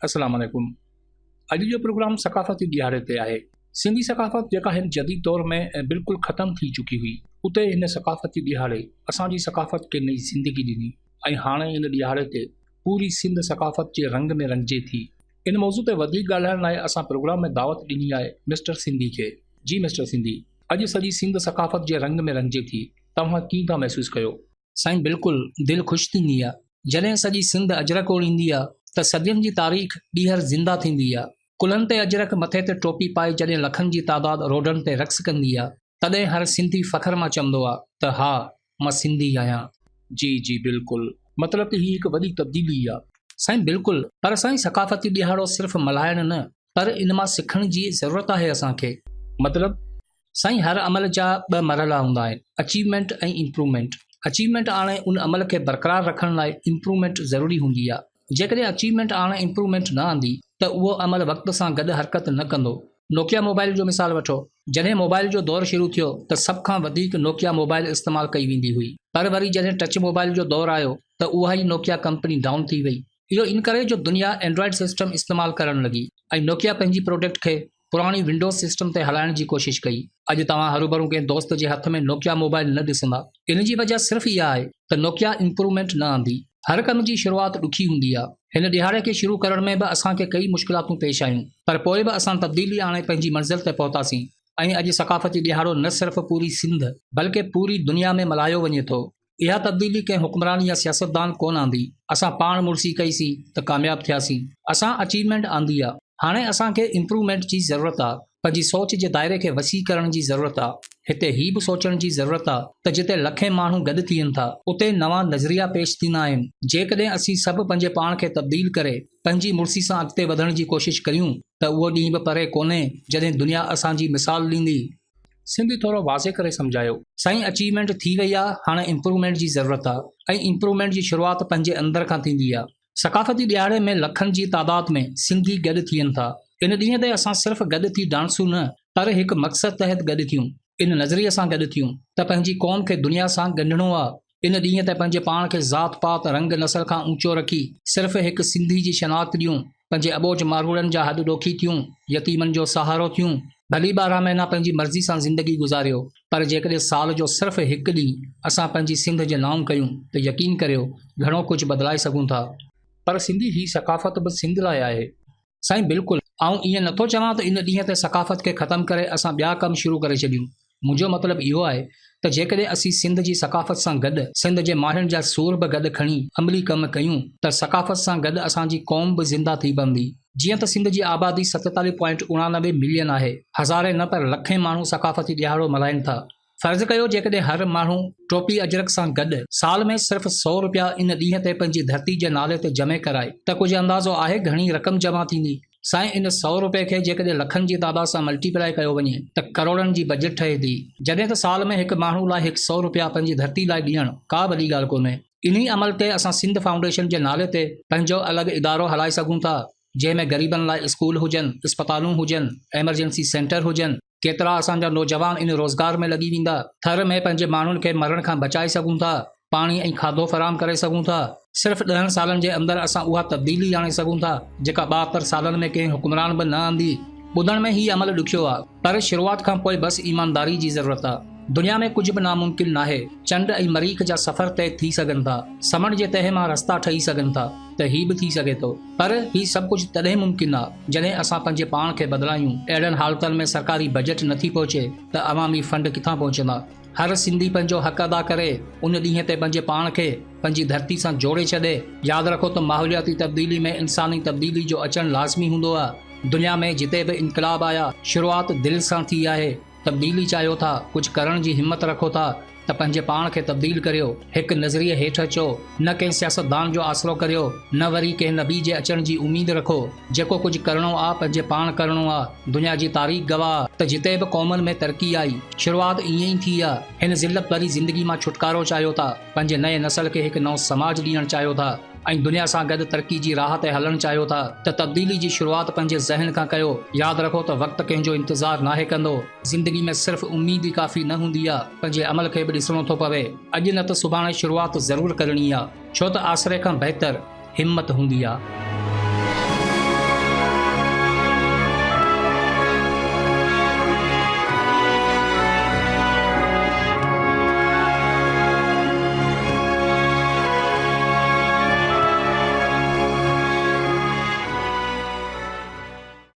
السلام عليڪم اڄ جو پروگرام ثقافتي ڏهاڙي تي آهي. سنڌي ثقافت جيڪا هن جديد دور ۾ بلڪل ختم ٿي چڪي هئي اتي هن ثقافتي ڏهاڙي اسان جي ثقافت کي نئين زندگي ڏني ۽ هاڻي ان ڏهاڙي تي پوري سنڌ ثقافت جي رنگ ۾ رنگجي ٿي. ان موضوع تي وڌيڪ ڳالهائڻ لاء اسان پروگرام ۾ دعوت ڏني آهي مسٽر سنڌي کي. جي مسٽر سنڌي اڄ سڄي سنڌ ثقافت جي رنگ ۾ رنگجي ٿي توهان ڪيئن ٿا محسوس ڪيو؟ سائين بلڪل دل خوش ٿيندي آ جڏهن سڄي سنڌ اجرڪ اوڙيندي آ ته صدين جي تاريخ ٻيهر زنده ٿيندي آ ڪلهن تي اجرڪ مٿي تي ٽوپي پائي جڏهن لکن جي تعداد روڊن تي رقص ڪندي آ تڏهن هر سنڌي فخر مان چوندو آ ته ها مان سنڌي آهيان. جي جي بلڪل مطلب ته هي هڪ وڏي تبديلي آ. سائين بلڪل پر سائين ثقافتي ڏهاڙو صرف ملهائڻ نه پر ان مان سکڻ جي ضرورت آهي اسان کي. مطلب؟ سائين هر عمل جا ٻه مرحلا هوندا آهن اچيومينٽ ۽ امپروومينٽ. اچيومينٽ آڻي ان عمل کي برقرار رکڻ لاء امپروومينٽ ضروري هوندي آ. جيڪڏهن اچيومينٽ آڻي امپروومينٽ نه آندي ته اهو عمل وقت سان گڏ حرڪت نه ڪندو. نوڪيا موبائل جو مثال وٺو. جڏهن موبائل جو دور شروع ٿيو ته سڀ کان وڌيڪ نوڪيا موبائل استعمال ڪئي ويندي هئي پر وري جڏهن ٽچ موبائل جو دور آيو ته اها ئي نوڪيا ڪمپني ڊائون ٿي وئي. اهو ان ڪري جو دنيا اينڊرائيڊ سسٽم استعمال ڪرڻ لڳي ۽ نوڪيا پنهنجي پروڊڪٽ کي پراڻي ونڊوز سسٽم تي هلائڻ جي ڪوشش ڪئي. اڄ توهان هروڀرو ڪنهن دوست جي هٿ ۾ نوڪيا موبائل نه ڏسندا. ان جي وجه صرف اها آهي ته نوڪيا امپروومينٽ نه آندي. هر ڪم جي شروعات ڏکي هوندي آ. هن ڏهاڙي کي شروع ڪرڻ ۾ به اسان کي ڪئي مشڪلاتون پيش آيون پر پوء به اسان تبديلي آڻي پنهنجي منزل تي پهتاسين ۽ اڄ ثقافتي ڏهاڙو نه صرف پوري سنڌ بلڪه پوري دنيا ۾ ملهايو وڃي ٿو. اها تبديلي ڪنهن حڪمران يا سياستدان ڪونه آندي، اسان پاڻ مڙسي ڪئي سين ته ڪامياب ٿياسين. اسان اچيومينٽ آندي آ. هاڻي اسان کي امپروومينٽ جي ضرورت آ. پنهنجي سوچ جي دائري کي وسيع ڪرڻ جي ضرورت آ. هتي هي به سوچڻ جي ضرورت آ ته جتي لکين ماڻهو گڏ ٿين ٿا، اتي نوان نظريا پيش ٿيندا آهن. جيڪڏهن اسين سڀ پنهنجي پاڻ کي تبديل ڪري پنهنجي مڙسي سان اڳتي وڌڻ جي ڪوشش ڪريون ته اهو ڏينهن به پري ڪونهي جڏهن دنيا اسان جي مثال ڏيندي. سنڌي ٿورو واضح ڪري سمجهايو. سائين اچيومينٽ ٿي وئي آ هاڻي امپروومينٽ جي ضرورت آ ۽ امپروومينٽ جي شروعات پنهنجي اندر کان ٿيندي آ. ثقافتي ڏهاڙي ۾ لکن جي تعداد ۾ سنڌي گڏ ٿين ٿا. ان ڏينهن تي اسان صرف گڏ ٿي ڊانسون نه پر هڪ مقصد تحت گڏ ٿيون ان نظريي سان گڏ ٿيون ته پنهنجي قوم کي دنيا سان ڳنڍڻو آ ان ڏينهن تي پنهنجي پاڻ کي ذات پات، رنگ نسل کان اوچو رکي صرف هڪ سنڌي جي شناخت ڏيون، پنهنجي اٻوجهه ماروئڙن جا هڏ ڏوکي ٿيون، يتيمن جو سهارو ٿيون، ڀلي 12 مهينا پنهنجي مرضي سان زندگي گذاريو پر جيڪڏهن سال جو صرف هڪ ڏينهن اسان پنهنجي سنڌ جي نانء ڪيون ته يقين ڪريو گهڻو ڪجهه بدلائي سگهون ٿا. پر سنڌي هي ثقافت به سنڌ لاء آهي. سائين بلڪل، آئون ائين نٿو چوان ته ان ڏينهن تي ثقافت کي ختم ڪري اسان ٻيا ڪم شروع ڪري ڇڏيون. منهنجو مطلب اهو آهي ته جيڪڏهن اسين سنڌ جي ثقافت سان گڏ سنڌ جي ماهرن جا سور به گڏ کڻي عملي ڪم ڪيون ته ثقافت سان گڏ اسان جي قوم به زنده ٿي پوندي. جيئن ته سنڌ جي آبادي 47 پوائنٽ 89 ملين آهي، هزارين نه پر لکين ماڻهو ثقافتي ڏهاڙو ملهائين ٿا. فرض ڪيو جيڪڏهن هر ماڻهو ٽوپي اجرڪ سان گڏ سال ۾ صرف سئو روپيا ان ڏينهن تي پنهنجي ڌرتي جي نالي تي جمع ڪرائي ته ڪجهه اندازو آهي گهڻي رقم جمع ٿيندي. سائين ان سئو روپئي کي جيڪڏهن لکن جي تعداد سان ملٽي پلائي ڪيو وڃي ته ڪروڙن جي بجيٽ ٺهي ٿي. جڏهن ته سال ۾ هڪ ماڻهو لاء هڪ سئو روپيا پنهنجي ڌرتي لاء ڏيڻ ڪا وڏي ڳالهه ڪونهي. انهي عمل تي اسان سنڌ فائونڊيشن جي نالي تي پنهنجو الڳ ادارو هلائي سگهون ٿا جنهن ۾ غريبن لاء اسڪول هجن، اسپتالون هجن، ايمرجنسي سينٽر هجن. ڪيترا اسان جا نوجوان ان روزگار ۾ لڳي ويندا، ٿر ۾ پنهنجي ماڻهن کي مرڻ کان بچائي سگهون ٿا، پاڻي ۽ کاڌو فراهم ڪري سگهون ٿا، صرف ڏهن سالن جي اندر اسان اها تبديلي آڻي سگهون ٿا، جيڪا 72 سالن ۾ ڪنهن حڪمران به نه آندي. ٻڌڻ ۾ هي عمل ڏکيو آ، پر شروعات کان پوء بس ايمانداري جي ضرورت آ. دنيا ۾ ڪجهه به ناممڪن ناهي، چنڊ ۽ مريخ جا سفر طئي ٿي سگهن ٿا، سمنڊ جي تهه مان رستا ٺهي سگهن ٿا ته هي به ٿي سگهي ٿو. پر هي سڀ ڪجهه تڏهن ممڪن آ جڏهن اسان پنهنجي پاڻ کي بدلايون. اهڙن حالتن ۾ سرڪاري بجيٽ نٿي پهچي ته عوامي فنڊ ڪٿان پهچندا؟ هر سنڌي پنهنجو حق ادا ڪري ان ڏينهن تي پنهنجي پاڻ کي پنهنجي ڌرتي سان جوڙي ڇڏي. ياد رکو ته ماحولياتي تبديلي ۾ انساني تبديلي جو اچڻ لازمي هوندو آ. دنيا ۾ جتي به انقلاب آيا شروعات دل سان ٿي آهي. تبديلي چاهيو ٿا، ڪجهه ڪرڻ جي همت رکو ٿا ته پنهنجي پاڻ کي تبديل ڪريو، هڪ نظريي هيٺ اچو، نه ڪنهن سياستدان جو آسرو ڪريو، نه وري ڪنهن نبي جي اچڻ جي اميد رکو، جيڪو ڪجهه ڪرڻو آ پنهنجي پاڻ ڪرڻو آ، دنيا جي تاريخ گواهه آ ته جتي به قومن ۾ ترقي آئي، شروعات ائين ئي ٿي آ، هن ذلت ڀري زندگي مان ڇوٽڪارو چاهيو ٿا، پنهنجي نئين نسل کي هڪ نئون سماج ڏيڻ چاهيو ٿا. ۽ دنيا سان گڏ ترقي جي راهه تي هلڻ چاهيو ٿا ته تبديلي جي شروعات پنهنجي ذهن کان ڪيو. ياد رکو ته وقت ڪنهن جو انتظار ناهي ڪندو. زندگي ۾ صرف اميد ئي ڪافي نه هوندي آ، پنهنجي عمل کي به ڏسڻو ٿو پوي. اڄ نه ته سڀاڻي شروعات ضرور ڪرڻي آ، ڇو ته آسري کان بهتر همت هوندي آ.